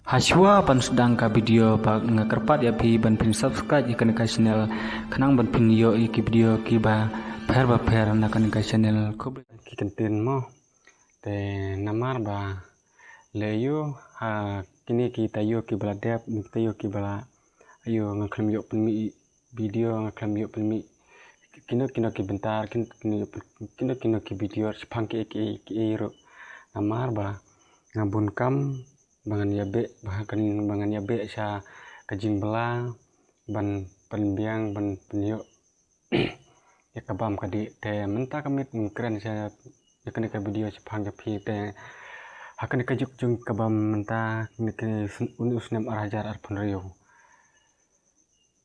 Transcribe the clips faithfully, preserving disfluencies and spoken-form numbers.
Hashwa ban sdang ka video ba nga kyrpad ïa phi ban phin subscribe ïa kane ka channel khnang ban phin ïoh ïa ki video kiba pher ba pher na kane ka channel. Khublei. Ki kyntien mo. Te namar ba leh ïoh ha kine ki taïew kiba la dep, ki taïew kiba la ïoh nga khlem ïoh pynmih video, nga khlem ïoh pynmih kino kino ki bynta, kin-, kino kino ki video shaphang ki, ki, ki ruh. Namar ba nga bun kam ba ngan ïa beh, ba kan, ba ngan ïa beh sha ka jingbylla ban pynbiang, ban pynïoh ïa ka bam ka dih. Te mynta ka miet ngan kren sha ïa kane ka video shaphang ïa phi te ha kane ka juk jong ka bam mynta kane ka sn-, une u snem ar hajar arphew hynriew.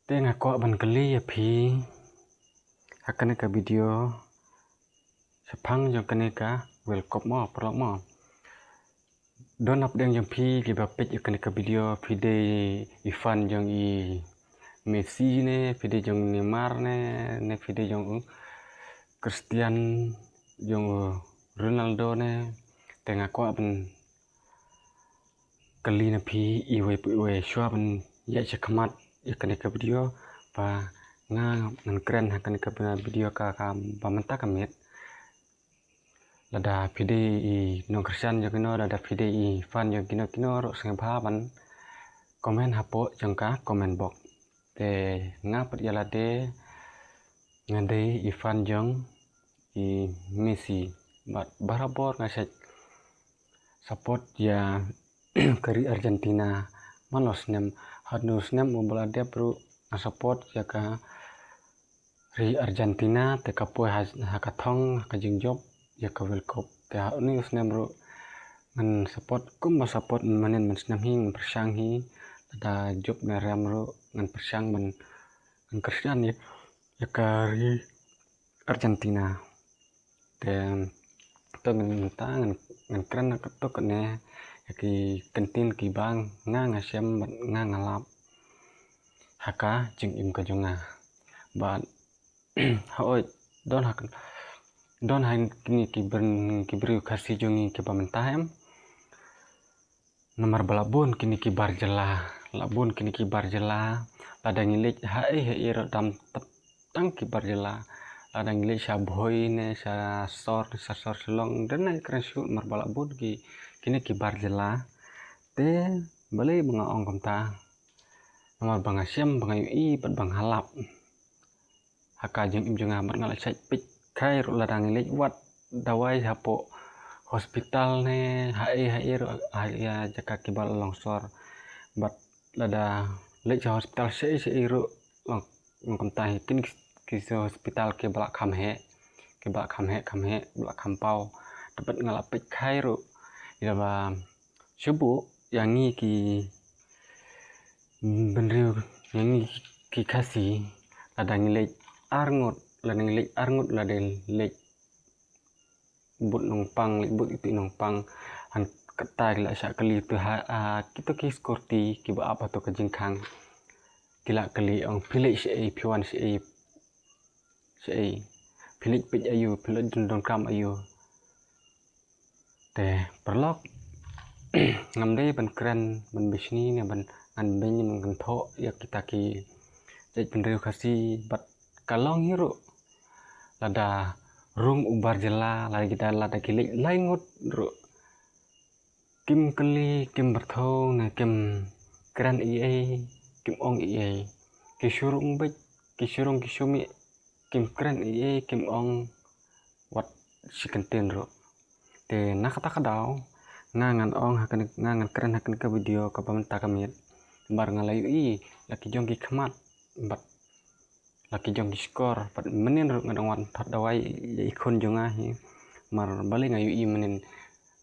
Te nga kwah ban kylli ïa phi ha kane ka video shaphang jong kane ka World Cup mo, paralok mo. Don hapdeng jong phi kiba peit ïa kane ka video, phi dei i fan jong i Messi ne, phi dei jong Neymar ne, ne phi dei jong u Cristian, jong u Ronaldo ne. Te nga kwah ban kylli na phi iwei pa iwei shuwa ban ïaid shakhmat ïa kane ka video ba nga ngan kren ha kane ka video ka, ka ba mynta ka miet. Lada phi dei i nongkyrshan jong kino, lada phi dei i fan jong kino kino ruh sngewbha ban comment hapoh jong ka comment box. Te nga pat ïa lade nga dei i fan jong i Messi bad barabor nga shait support ïa ka ri Argentina man la u snem. Hadien u snem uba la dep ruh nga support ïa ka ri Argentina te ka poi ha, ha ka thong, ha ka jingjop ïa ka World Cup. Te ha une u snem ruh ngan support kumba support mynhynnin mynsnem hi, ngan pyrshang hi, lada jop ne rem ruh ngan pyrshang ban, ngan kyrshan ïa, ïa ka ri Argentina. Te to ngan mynta ngan, ngan kren na kato kane ïa ki kyntien kiba nga nga shem bad nga nga lap ha ka jingim ka jong nga. Bad hooid don ha, don ha kine ki br-, ki briew Khasi jong ngi kiba mynta em. Namar ba la bun kine ki bar jylla, la bun kine ki bar jylla, lada ngi leit ha ei ha ei ruh dang tep tang ki bar jylla. Lada ngi leit sha Bhoi ne sha Sor, sha Sor Shillong, dang nang kren shuh namar ba la bun ki, kine ki bar jylla. Te balei ba nga ong kumta? Namar ba nga shem, ba nga ïohi bad ba nga lap ha ka jingim jong nga bad nga la shait peit kai ruh lada ngi leit wad dawai hapoh hospital ne ha ei ha ei ruh ha ïa jaka kiba la longsor. Bad lada leit sha hospital sha ei sha ei ruh long, long kumta hi kine ki, ki hospital kiba la kham heh, kiba la kham heh, kham heh, ba la kham paw. Te bad nga la peit kai ruh ïa ba shu buh ïa ngi ki bynriew, ïa ngi ki Khasi, lada ngi leit arngut, lada ngi leit arngut, lada leit bud nongpang, leit bud iti nongpang, han kata ki la shah kylli tu ha, ah, kito ki security kiba ap hato ka jingkhang. Ki la kylli ong phi leit shaei, phi wan shaei, shaei, phi leit peit aïu, phi leit don, donkam aïu. Te paralok, ngam dei ban kren ban bishni ne ban ngan beiñ ban kynthoh ïa kita ki jaitbynriew Khasi bad ka long hi ruh. Lada rung u bar jylla, lada ki da, lada ki leit lai ngut ruh kim kylli, kim pyrthuh ne kim kren ei ei, kim ong ei ei. Ki shu rung beit, ki shu rung, ki shu mih, kim kren ei ei, kim ong wat shi kyntien ruh. Te na kata ka daw nga ngan ong ha kane, nga ngan kren ha kane ka video kaba mynta ka miet. Namar nga la ïohi la ki jong ki khmat bad la ki jong ki shkor bad mynnin ruh nga dang wan thad dawai ïa i khun jong nga hi. Namar balei nga ïohi mynnin,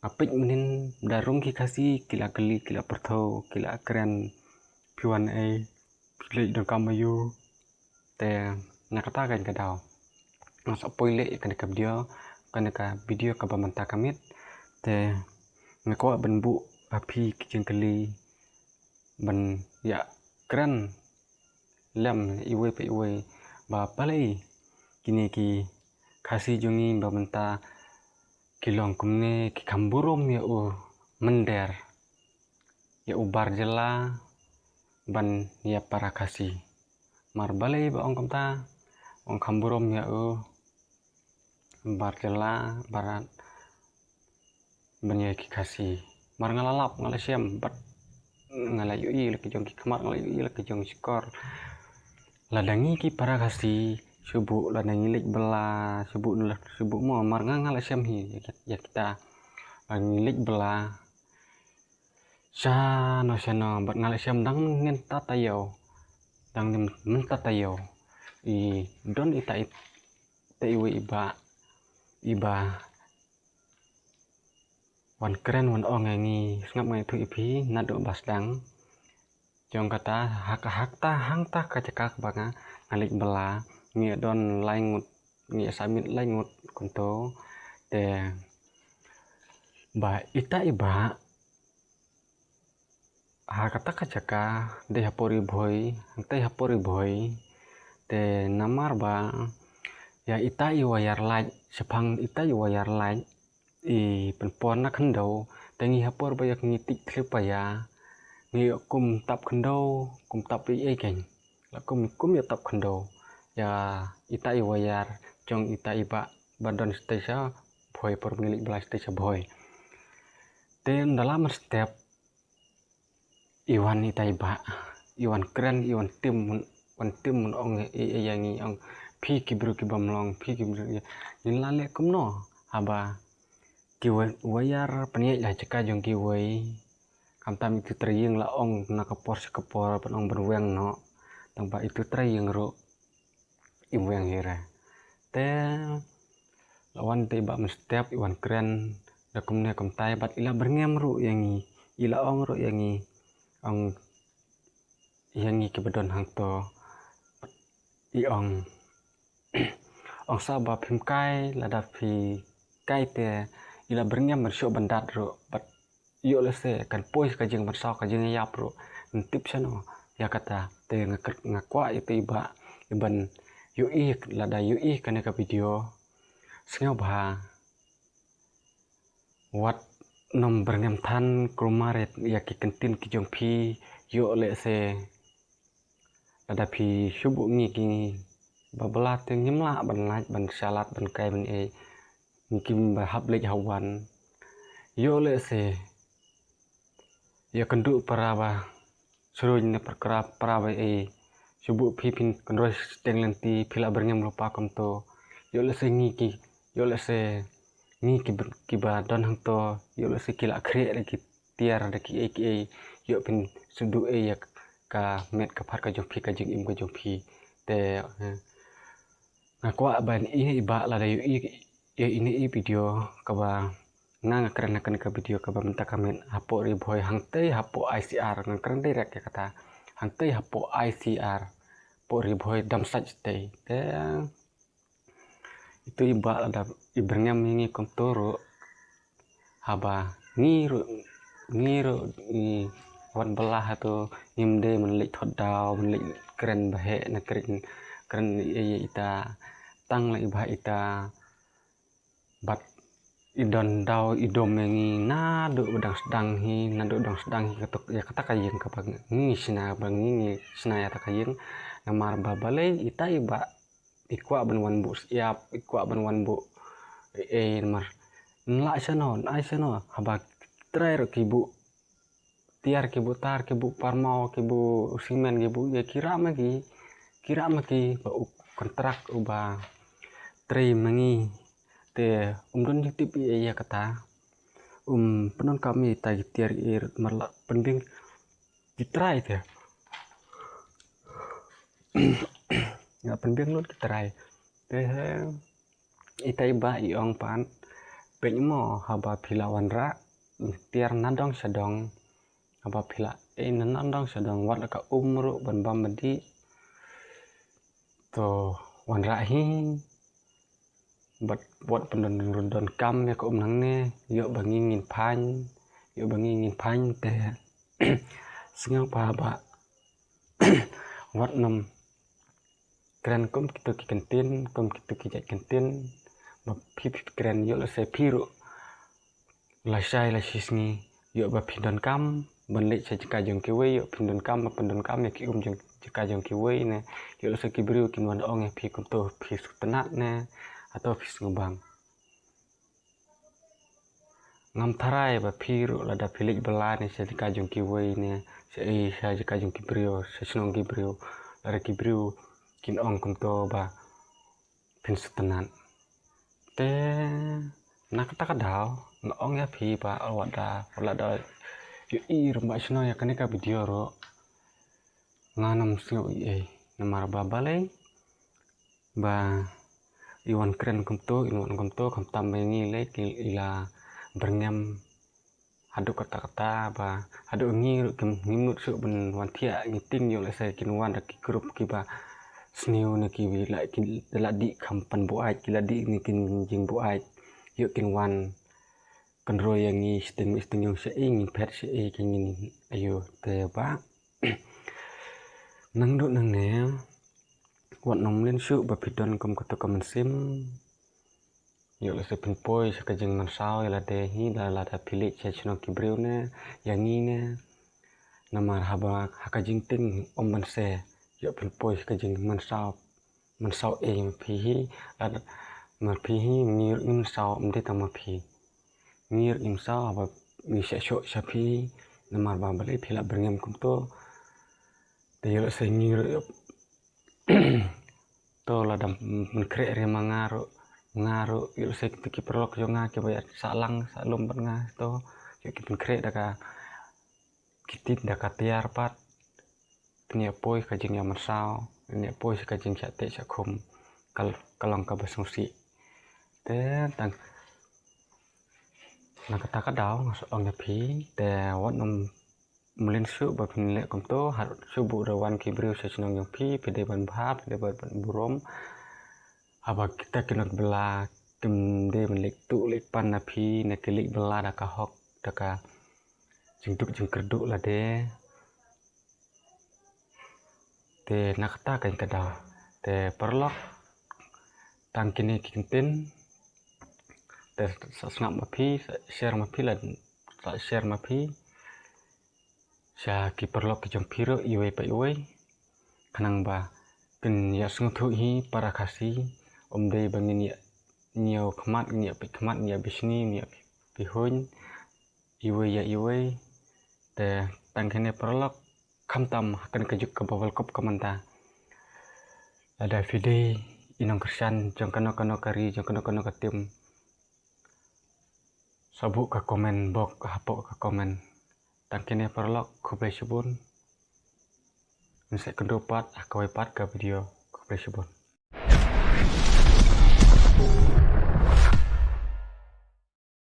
nga peit mynnin da rung ki Khasi ki la kylli, ki la pyrthuh, ki la kren phi wan ei, phi leit donkam aïu. Te na kata ka daw nga sa poi leh ïa kane ka video, kane ka video kaba mynta ka miet. Te nga kwah ban buh ha phi ki jingkylli ban ïa kren lem iwei pa iwei ba balei kine ki Khasi jong ngi ba mynta ki long kumne, ki kham burom ïa u mynder. ïa u bar jylla ban ïa para Khasi. Mar balei ba ong kumta, ong kham burom ïa u bar jylla, bar ban ïa ki Khasi. Mar nga la lap, nga la shem, bad nga la ïohi la ki jong ki khmat, nga la ïohi la ki jong shkor. Lada ngi ki para Khasi, shu buh, lada ngi leit bylla, shu buh, shu buh mo, mar nga nga la shem hi ïa kita. Lada ngi leit bylla shano shano, bad nga la shem dang mynta taïew, dang mynta taïew i don ita i, ita iwei i bah, i bah wan kren wan ong ïa ngi, sngap nga ïathuh ïa phi naduh ba sdang. Jong kata, ha ka, ha kata, hangta ka jaka kaba nga, nga leit bylla, ngi don lai ngut, ngi sa miet lai ngut kumto. Te ba ita i bah ha kata ka jaka, dei hapoh Ri Bhoi, hangta hapoh Ri Bhoi. Te namar ba ïa ita i wire light, shaphang ita i wire light i pynpor na khyndew, te ngi ha por ba ïa ngi tip khlem paya, ngi kum tap khyndew, kum tap ei ei keiñ. La kum, kum ïa tap khyndew ïa ita i wire jong ita i bah ba don shatei sha Bhoi, por ba ngi leit bylla shatei sha Bhoi. Te ynda la mynstep i wan ita i bah, i wan kren, i wan tim, wan tim wan ong ïa, ïa, ïa ngi, ong phi ki briew ki bym long, phi ki briew, ïa, ngin la leh kumno haba ki wei, wire pynïaid la jaka jong kiwei. Khamtam itu trai ïing la ong na ka por sha ka por, ban ong ban weng noh. Tang ba itu trai ïing ruh im weng hi re. Te la wan te i bah mynstep, i wan kren da kumne kumtai, bad i la byrngem ruh ïa ngi, i la ong ruh ïa ngi, ong ïa ngi kiba don hangto, i ong, ong sa ba phim kai, lada phi kai te, i la byrngem ban shu ban dat ruh, bad ïoh lehse kan poi ka jing ban saw ka jingïap ruh, ngam tip shano ïa kata. Te nga kyrk-, nga kwah ïa ita i bah ban ïohi, lada ïohi kane ka video, sngewbha wat nym byrngem than kulmar ïa ki ktien ki jong phi. Ïoh lehse lada phi shu buh ngi kiba bylla te ngim lah ban lait ban shalat ban kai ban ei, ngi kim ba hap leit ha wan. Ïoh lehse ïa kynduh para ba shuh ne para, para ba ei, shu buh phi phin kynroi shiteng lynti, phi la byrngem lypa kumto. Ïoh lehse ngi ki, ïoh lehse ngi ki, kiba don hangto, ïoh lehse ki la khreh da ki tiar da ki ei ki ei, ïoh phin shu duh ei ïa ka met ka phad ka jong phi, ka jingim ka jong phi. Te, eh, nga kwah ba ine i bah lada ïohi ïa ine i video kaba nga, nga kren ha kane ka video kaba mynta ka miet, hapoh Ri Bhoi, hangtei hapoh I C R, nga kren direct ïa kata, hangtei hapoh I C R, hapoh Ri Bhoi, dam sait shatei. Te itu i bah lada i byrngem ïa ngi kumto ruh, haba ngi ruh, ngi ruh, ngi wan bylla hato, ngim dei ban leit thot daw, ban leit kren ba heh, na kren, kren ïa, ïa ita, tang la i bah ita. Bad i don daw i dom ïa ngi naduh ba dang sdang hi, naduh dang sdang hi kato, ïa kata ka ïing kaba ngi shna, ba ngi, ngi shna ïa kata ka ïing. Namar ba balei ita i bah i kwah ban wan buh shyiap, i kwah ban wan buh ei ei, namar nla shano, nai shano, haba ki trai ruh ki buh tiar, ki buh tar, ki buh parmaw, ki buh simen, ki buh ïa, ki rah ma ki, ki rah ma ki ba u kontrak uba trei ma ngi. Te um don jingtip ïa, ïa kata, um pyndonkam ïa ita ki tiar, ïa mar la pynbiang ki trai te. Nga pynbiang lut ki trai. Te ita i bah i ong pat, peit mo, haba phi la wanrah tiar nadong shadong, haba phi la ei nadong shadong, wat la ka um ruh ban bam ba dih, to wanrah hi. Bad wat pyndon, donkam ïa ka um nangne, ïoh ba ngi ngin phaiñ, ïoh ba ngi ngin phaiñ. Te sngewbha ba wat nym kren kum kito ki kyntien, kum kito ki jait kyntien ba phi, phi kren, ïoh lehse phi ruh lashai lashisngi, ïoh ba phi donkam, ban leit sha jaka jong kiwei, ïoh phin donkam ba phin donkam ïa ki um jong jaka jong kiwei ne, ïoh lehse ki briew kin wan ong ïa phi kumto, phi sngewtynnat ne, hato phi sngewbang. Ngam tharai ba phi ruh lada phi leit bylla ne sha jaka jong kiwei ne, sha, eh, sha jaka jong ki briew, sha shnong ki briew, lada ki briew kin ong kumto ba phin sngewtynnat. Te na kata ka daw nga ong ïa phi ba wat da, wat lada ïohi rangbah shnong ïa kane ka video ruh, ngam sngew ei ei, namar ba balei ba i wan kren kumto, i wan kumto, khamtam ba ngi leh ki, i la byrngem haduh katta katta ba haduh ngi ruh kim, ngim nud shuh ban wan thiah, ngi tieng ïoh lehse kin wan da ki group kiba sniew ne ki la, ki la dih kham pan buaid, ki la dih ne kin jingbuaid, ïoh kin wan kynroi ïa ngi shiteng shiteng ïoh sha ei, ngin phet sha ei, ka ngin ayu te ba. Nangduh nangne wat nym mlien shuh ba phi don kum kato ka mynsiem. Ïoh lehse phin poi sha ka jingmynsaw ïa lade hi, la, lada phi leit sha shnong ki briew ne, ïa ngi ne. Namar haba ha ka jingtieng ym ban se, ïoh phin poi sha ka jingmynsaw, mynsaw ei ma phi hi, lada ma phi hi, ngi ruh ngim mynsaw, ym dei tang ma phi. Ngi ruh ngim mynsaw haba ngi shah shoh sha phi, namar ba balei phi la byrngem kumto. Te ïoh lehse ngi ruh ïoh to lada pynkhreh re ma nga ruh, nga ruh ïoh lehse kito ki paralok jong nga kiba ïa sah lang sah lum bad nga to, ïoh ki pynkhreh da ka, ki tip da ka tiar pat. Phin ïa poi ka jingïamynsaw, phin ïa poi sha ka jingshah teh shah khum, ka, ka long kaba sngewsih. Te tang na kata ka daw nga sa ong ïa phi, te wat nym mlien shuh ba phin leh kumto, haduh shu buh da wan ki briew sha shnong jong phi, phi dei ban bha, phi dei ban, ban burom. Haba kita ki nongbylla kim dei ban leit tuh leit pan na phi, na ki leit bylla da ka hok, da ka jingduk jingkyrduh lade. Te na kata ka ka daw. Te paralok, tang kine ki kyntien. Te sa sngap ma phi, sa share ma phi, la sa share ma phi sha ki paralok ki jong phi ruh iwei pa iwei, khnang ba kin ïa sngewthuh hi para Khasi, ym dei ba ngin ïa ñiew khmat, ngin ïa peit khmat, ngin ïa bishni, ngin ïa peit huin iwei ïa iwei. Te tang kine paralok, khamtam ha kane ka juk kaba bal kop ka mynta, lada phi dei i nongkyrshan jong kano kano ka ri, jong kano kano ka tim, sa buh ka comment box hapoh ka comment. Tang kine paralok, khublei shibun. Ngin sa ïakynduh pat ha kawei pat ka video. Khublei shibun.